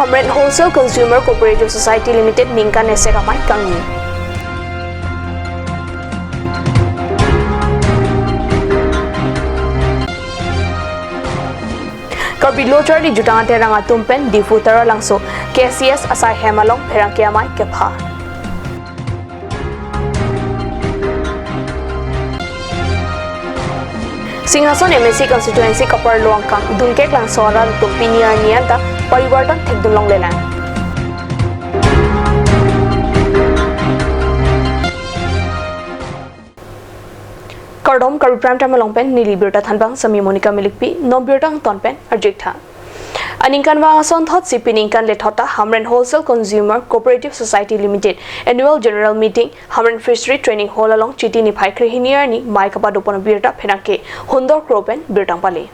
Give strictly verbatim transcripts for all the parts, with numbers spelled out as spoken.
Hamren Wholesale Consumer Cooperative Society Limited ningkan esek amei kangni. Karbi Lo Charli Jutang Aterang atum pen Diphu Taralangso K C S asai hem along pherangke amei kepha. Singhason M A C constituency kaparlo angkang Dungkek Langso arat atum pini arni anta parivartan thekdun longlelang. Kardom, Karbi Prime Time along pen neli birta thanbang Sami Monica Milikpi, non birta angton pen arjik tha. Aningkanvang asonthotsi pini ningkan lethot ta Hamren Wholesale Consumer Cooperative Society Limited Annual General Meeting Hamren Fishery Training Hall along Chiti niphai krehini arni mei kapadopon abirta pherangke Hundor Kro pen birta pangpale.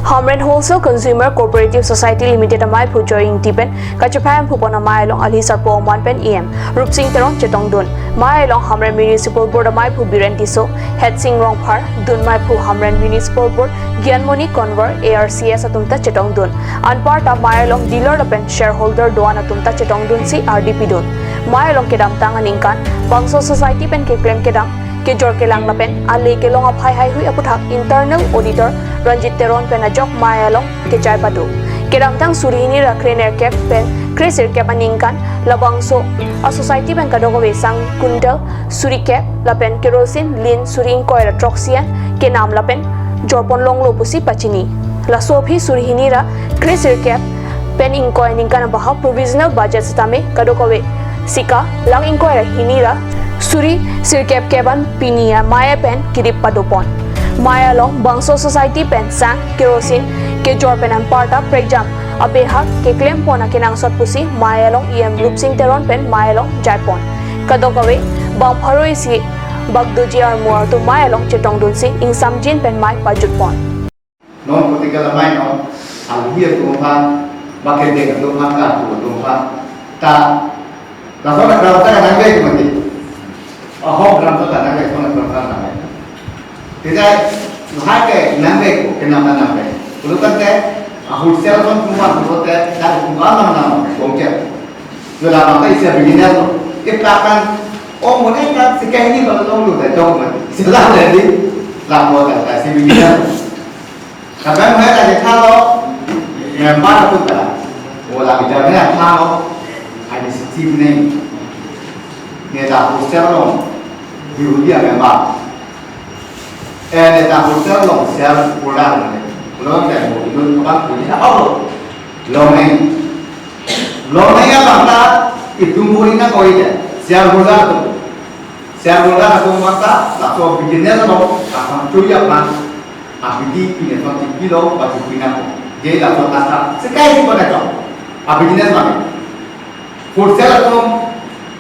Hamren Wholesale Consumer Cooperative Society Limited ameiphu Joy Ingti pen kachephai amphupon amei along alhi sarpo aman pen E M Rupsing Teron chetongdun. Mei along Hamren Municipal Board ameiphu Biren Tisso, Hetsing Rongphar, dun meiphu Hamren Municipal Board Gyanmoni Konwar, A R C S atum ta chetongdun. Anparta mei along dealer lapen shareholder do-an atum ta chetongdunsi ardi pidun. Mei along kedamtang aningkan bangso society pen keklem kedam, kejor kelang lapen ale kelong aphai haihui aputhak Internal Auditor Ranjit Teron pen ajok mei along kechai pado. Kedamtang suri hini ra krenerkep pen kresirkep aningkan labangso a society pen kadokave sang quintal suri kep lapen kerosene lin suri ingkoi ra throksi an kenam lapen jorpon longlo pusi pachini. Laso aphi suri hini ra kresirkep pen ingkoi aningkan abahap provisional budget setame kadokave sika lakh ingkoi ra hini ra suri sirkep kep an pini amei pen kedip padopon. Mei along bangso society pen sang kerosene kejor pen anparta prekjam abahak keklempon akenangsot pusi mei along E M Rupsing Teron pen mei along jaipon. Kadokave bang pharo isi bak doji armu atum mei along chetongdunsi ingsamjin pen mei pajutpon. Non political amei non, alhi atum aphan, bak kedeng atum aphan, kartu atum aphan, ta, lason akra ta kanang bek mati. Ahok gram ta kanang bek, son akra ta kanang bek. Tidak, lahai ke nang bek, kenapa nang bek? Kalau kan te, ahut sel son cuma, kalau te, dan cuma nang nang bek, bongcet. Yo la mata isi business lo. Iplakan, oh, mune kan sekai ini kalau tahu lu, dah tahu kan. Sila jadi, lah buat kan, isi business lo. Kadang saya tadi kalau member itu kan, oh, lagi jamnya kalau ada sisi ini, ini dah poster lo, di dia member. Eh, ini dah poster lo, share kurang, kurang dan mau ikut orang punya apa lo, lo main, lo main apa tak, itu murid nak kau itu, share kurang tu. Shareholder atum aphan ta, laso business along, asam chui aphan, abidi pine son tipi lo, baju pina ko. Je laso tata, sekai si kona jong. A business mane. Wholesale atum,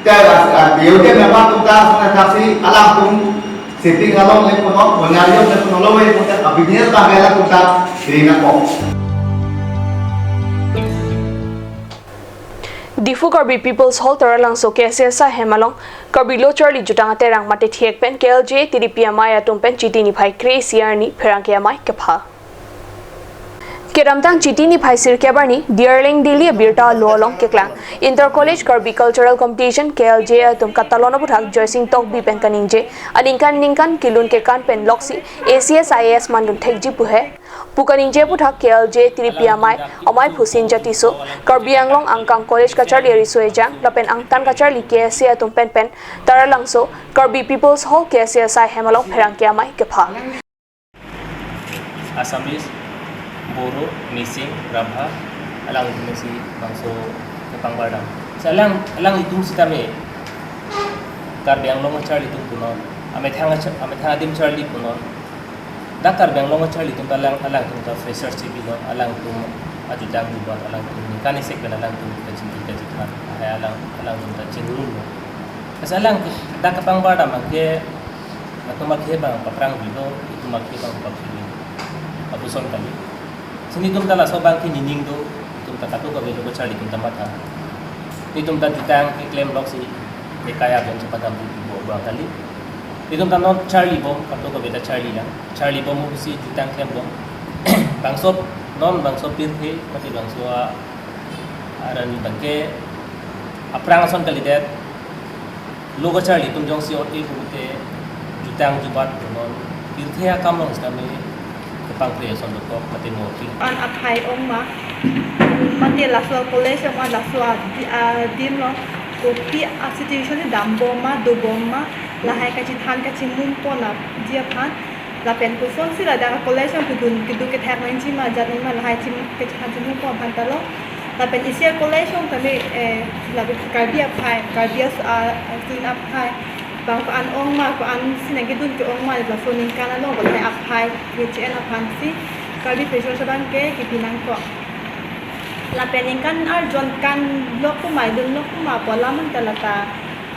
te la, a, B O J member atum ta, sona taksi, alangtum, sitting along le kono, bonyario le kono, lo we kono, a business mane alangtum ta, rina ko. Diphu Karbi People's Hall Taralangso K S S ahem along Karbi Lo Charli Jutang Aterang mate thiek pen K L J T D P amei atum pen Chiti niphai kre-isi arni pherangke amei kepha. Kedamtang Chiti niphai sirkep arni Dearling Dili abirta alo along keklang Inter College Karbi Cultural Competition K L J atum katalon aputhak Joysing Tokbi pen kaningje aningkan ningkan kelun kekan pen loksi A C S I A S mandun thekji pu he pu kaningje aputhak K L J T D P amei, ameiphu Sinja Tisso, Karbi Anglong angkang college kacharli ariso ejang lapen angtan kacharli K S A atum pen pen Taralangso Karbi People's Hall K S A asai hem along pherangke amei kepha. Assamese, Bodo, Mising, Rabha, alanglitum si bangso kepang bardam. Si alang, alanglitum sitame Karbi Anglong acharlitum punon, amethang acha-, amethang adim charli punon. Dak Karbi Anglong acharlitum ta alang, alangtum ta freshers si binon, alangtum ajutang bibon, alangtum ningkan isek pen alangtum ta chingki ta chithan, ahai alang, alangtum ta chingrumlo. Asa alang dak kepang bardam abangke, atum akhei abang paprang bilo, itum akhei abang papsi bilo. Apuson kali. Si netum ta laso abangke nining do, itum ta kadokave lo kacharlitum ta matha. Netum ta jutang keklem loksi, ekaya ben chepadam di bo abang kali. Netum ta non charlibom, kadokave ta charlilang. Charlibom pusi jutang klembom. Bangso Non bangso pirthe, mate bangso a-, aran abangke aphrang ason kalidet, lo kacharli atum jongsi ot-e pulote jutang jubat non pirthe akam along sitame kepangkre ason dokok mate murti. An aphai ong ma, mate laso college ma laso adi-, adim lo, kopi a situation si dambom ma, dobom ma, lahai kachethan kachimung pon apji aphan. Lapen kosonsi ladak college along kedun keduk kethak nangji ma, jat nangji ma, lahai chim kachethan chimung pon aphan ta lo. Lapen isi a college along tame, eh, lapen Karbi aphai, Karbi as-, a, a student aphai, bang ko-an ong ma, ko-ansi nangkedun ke-ong ma, laso aningkan along ko lahai aphai ke che-en aphansi Karbi Freshers abangke kepi nangkok. Lapen ningkan arjon kan lok ko ma, dun lok ko ma pu alam ta lata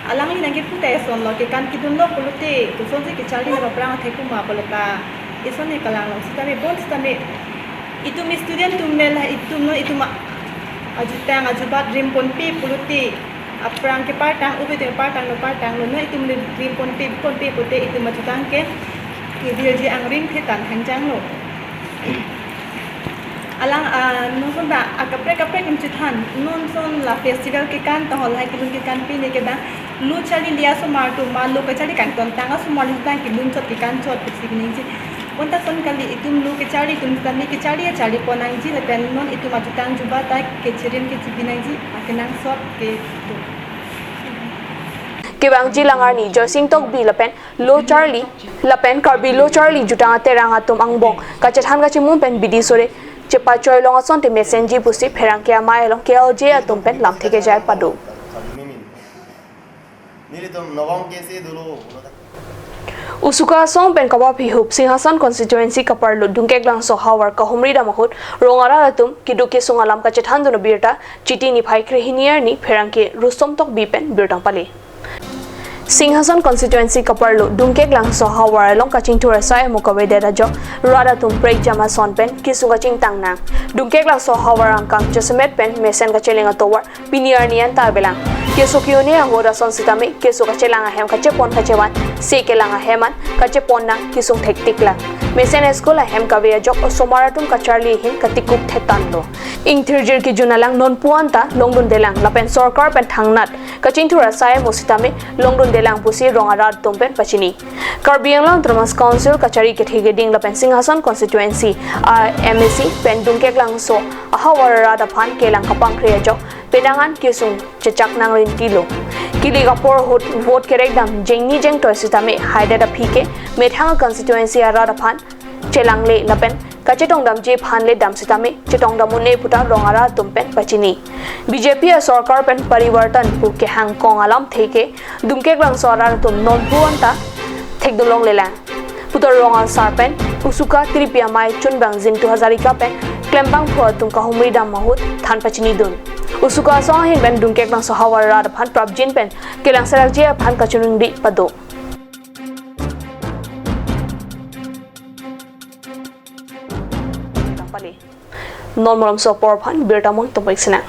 alangli nangkepu ta eson lo, kekan kedun lok pulote kosonsi kecharli nangpaphrang athek ko ma pu lata eson ne kalang lo. Sitame bon sitame itum student atum le la itum non itum a-, ajutang ajubat rim ponpe pulote aphrang kepartang, ove atum kepartang lo, partang lo, non itum le rim ponpe ponpe pulote itum ajutang ke kevirji angring thetan hangjang lo. Alang, ah, non ason ta akaprek kaprek atum chethan, non ason la festival kekan ta hol hai kelun kekan pine ke bang lo charli li asomar atum ma lo kacharli kangtontang asomar atum ta kelun chot kekan chot pusi ningje. Bonta ason kali itum lo kacharli atum sitame kacharli acharli pon nangji lapen non itum ajutang jubat ta kechirim kechibi nangji, akenangsot ke itum. Kevangji alang arni Joysing Tokbi lapen lo charli lapen Karbi lo charli jutang aterang atum angbong kachethan kachimung pen bidi sore chepachoi long asonte mesenji pusi pherangke amei along K L J atum pen lamthe kejai pado. Nelitum nobong kesi dulu. Usuka asong pen kabaphi hup Singhason constituency kaparlo Dungkeklangso ahavar kahumri dam ahut rong arat atum keduk kesung alam kachethan dun abirta Chiti niphai krehini arni pherangke Rustom Tokbi pen birta pale. Singhason constituency kaparlo Dungkeklangso ahavar along kachingthur asai amo kavedet ajok rat atum prekjam ason pen kesung kachingthang nang. Dungkeklangso ahavar angkang jasemet pen mesen kacheleng atovar pini arni anta avelang. Keso ke-un-e ahut ason sitame keso kachelang ahem kachepon kachevan, se kelang ahem an kachepon nang kesung thektik lang. Mesen school ahem kave ajok osomar atum kacharli ahin katikup thetan lo. Ingthirjir kejun alang nonpu anta longdundelang lapen sorkar pen thangnat kachingthur asai amo sitame longdundelang pusi rong arat atum pen pachini. Karbi Anglong Autonomous Council kachari kethe keding lapen Singhason constituency a M A C pen Dungkeklangso ahavar arat aphan kelang kapangkre ajok penang an kesung chechak nangrin tilo. Kili kapor ahut vote kerek dam jengni jengtoi sitame haidet aphi ke methang constituency arat aphan chelangle lapen kachetongdamji aphan le dam sitame chetongdam un-e puta rong arat atum pen pachini. B J P asorkar pen parivartan pu kehang kong alamthe ke Dungkeklangso arat atum nonpu anta thekdunlonglelang puta rong asar pen Usuka Tripi amei chunbang Jintu Hazarika pen klembangphu atum kahumri dam ahut than pachinidun. Usuka asong ahin pen Dungkeklangso ahavar arat aphan prapjin pen kelang serakji aphan kachiningri pado. Non malomso apor aphan birta mo tongpik sinang.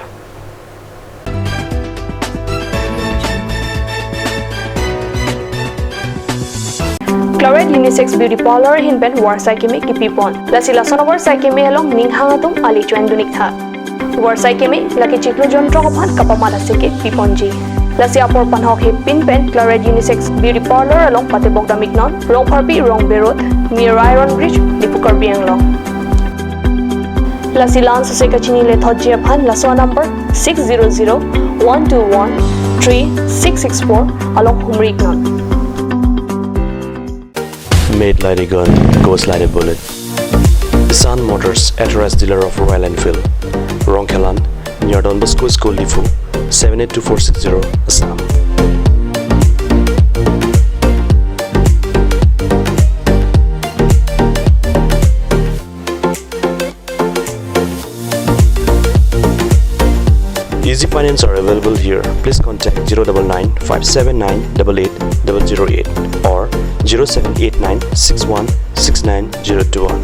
Claret Unisex Beauty Parlor ahin pen varsai keme kipipon. Lasi lason avarsai keme along ninghang atum ali chuan dunik tha. Varsai keme lake chiklo jonthrok aphan kapamat asai ke piponji. Lasi apor panhok hepin pen Claret Unisex Beauty Parlor along patebok dam iknon, Rongpharpi Rongbe Road, near Iron Bridge, Diphu Karbi Anglong. Lasi la-an sose kachini lethotji aphan laso number six zero zero one two one three six six four along humri iknon. Made like a gun, goes like a bullet. Sun Motors, authorized dealer of Royal Enfield. Rongkhelan, near Don Bosco School, Diphu, seven eight two four six zero, Assam. Easy finance are available here. Please contact zero double nine five seven nine double eight double zero eight or zero seven eight nine six one six nine zero two one.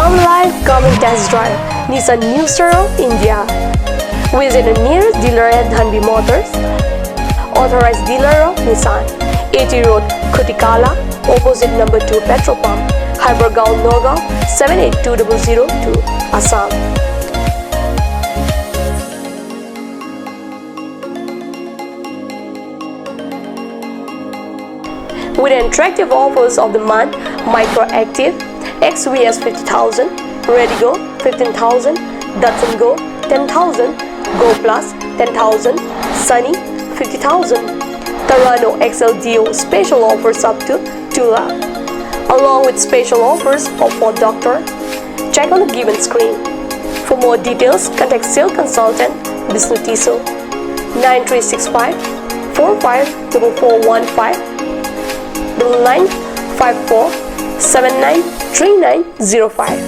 Come live, come and test drive Nissan New Star of India. Visit the nearest dealer at Dhanvi Motors, authorized dealer of Nissan, A T Road, Khutikala, opposite number two petrol pump, Hypergaon, Nagaon, seven eight two double zero two, Assam. With attractive offers of the month, Micra Active, X V S fifty thousand, Redigo fifteen thousand, Datsun Go ten thousand, Go Plus ten thousand, Sunny fifty thousand, Terrano X L D O special offers up to two lakh, along with special offers of Ford Doctor. Check on the given screen. For more details, contact sales consultant Bishnu Tisso, nine three six five four five double four one five, double nine five four seven nine three nine zero five.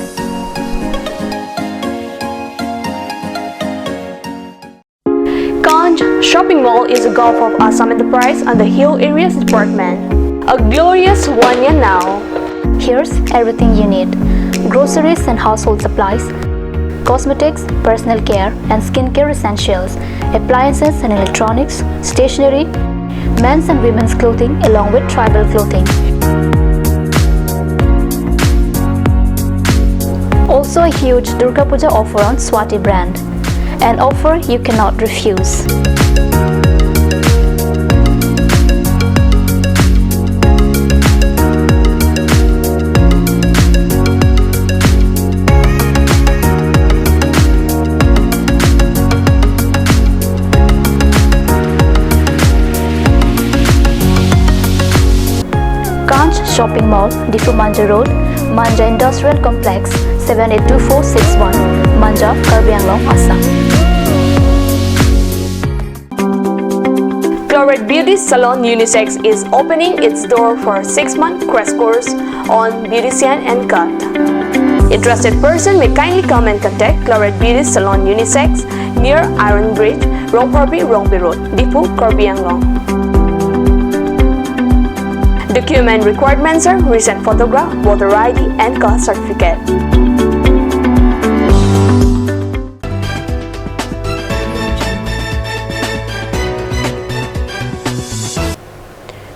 Kanch Shopping Mall is a gulf of Assam Enterprise under Hill Areas Department. A glorious one year now. Here's everything you need: groceries and household supplies, cosmetics, personal care and skincare essentials, appliances and electronics, stationery, men's and women's clothing along with tribal clothing. Also a huge Durga Puja offer on Swati brand. An offer you cannot refuse. Kanch Shopping Mall, Diphu Manja Road, Manja Industrial Complex, seven eight two four six one, Manja, Karbi Anglong, Assam. Chloride Beauty Salon Unisex is opening its door for six-month crash course on beautician and cut. Interested person may kindly come and contact Chloride Beauty Salon Unisex near Iron Bridge, Rongpharpi, Rongpi Road, Diphu, Karbi Anglong. Document requirements are recent photograph, voter I D and caste certificate.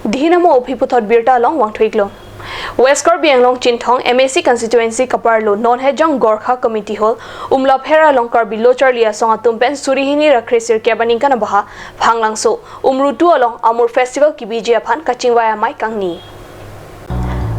Dhinamo aphi puthot birta along vangthuiklo. West Karbi Anglong Chinthong M A C constituency kaparlo non Hejong Gorkha Committee Hall, Umlaphera along Karbi Lo Charli Asong atum pen suri hini ra kre sirkep aningkan abaha Phanglangso Umrutu along Amur Festival kebiji aphan kachingvai amei kangni.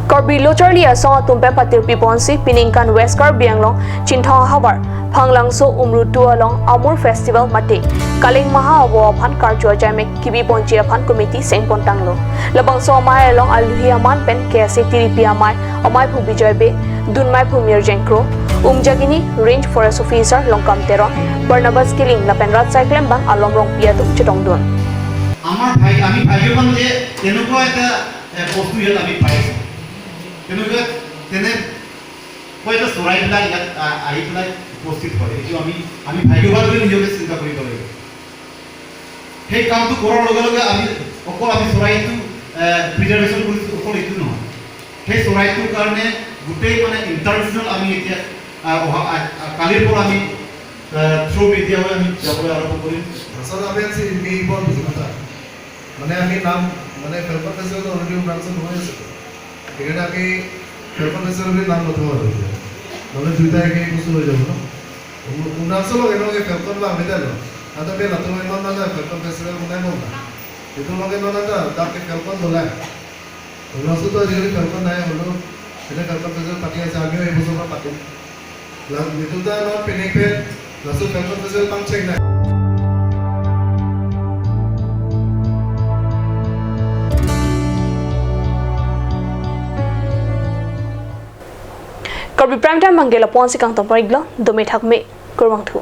Karbi Lo Charli Asong atum pen patirpi ponsi peningkan West Karbi Anglong Chinthong ahavar Phanglangso Umrutu along Amur Festival mate Kaleng Maha avo aphan karju ajaimek kebi ponji aphan committee seng pon tanglo. Labangso amei along aluhi aman pen K S A tiripi amei, Amaiphu Bijoy Bey, Dunmaiphu Mirjeng Kro, Umjagini Range Forest Officer Longkam Teron, Barnabas Killing lapen rat sai klembang Alom Rongpi atum chetongdun. আমাৰ ভাই, আমি ভাগ্যৱান যে তেনেকুৱা এটা, এ, বস্তু ইয়াত আমি পাইছোঁ। তেনেকুৱা, তেনেকুৱা এটা চৰাইবিলাক ইয়াত, আ, আহি পেলাই উপস্থিত হয়। এইটো আমি, আমি ভাগ্যৱান বুলি নিজকে চিন্তা কৰিব লাগিব। সেই কামটো কৰাৰ লগে লগে আমি অকল আমি চৰাইটো, এ, প্ৰিজাৰ্ভেশ্যন কৰিছোঁ, অকল এইটো নহয়। সেই চৰাইটোৰ কাৰণে গোটেই মানে ইণ্টাৰনেশ্যনেল আমি এতিয়া, আ, অহা, আ, আ, কালিৰ পৰা আমি, আ, থ্ৰ' মিডিয়া হৈ আমি যাবলৈ আৰম্ভ কৰিম। আচলতে আমি আজি মি ইম্পৰ্টেণ্ট কথা। মানে আমি নাম, মানে ফেলকন ফেষ্টিভেল অলৰেডি উমৰাংচুত হৈ আছে। সেইকাৰণে আমি ফেলকন ফেষ্টিভেল বুলি নাম নথওঁ আৰু এতিয়া। নহ'লে দুইটা একে বস্তু হৈ যাব ন? উম-, উমৰাংচু লগে লগে ফেলকন বা আমি তাই লওঁ। Ada pe latum memang ada Falcon Festival menai mo na. Itu lagi non ada, tapi Falcon boleh. Laso to ajikali Falcon nai holo, ini Falcon Festival pati ase, amiyo ei bosor patim. Laso itu ta non pining pen, laso Falcon Festival pangcheng nai. Karbi Prime Time abangke lapu-ansi kangton pon-iklo, dome thakme, kurvangthu.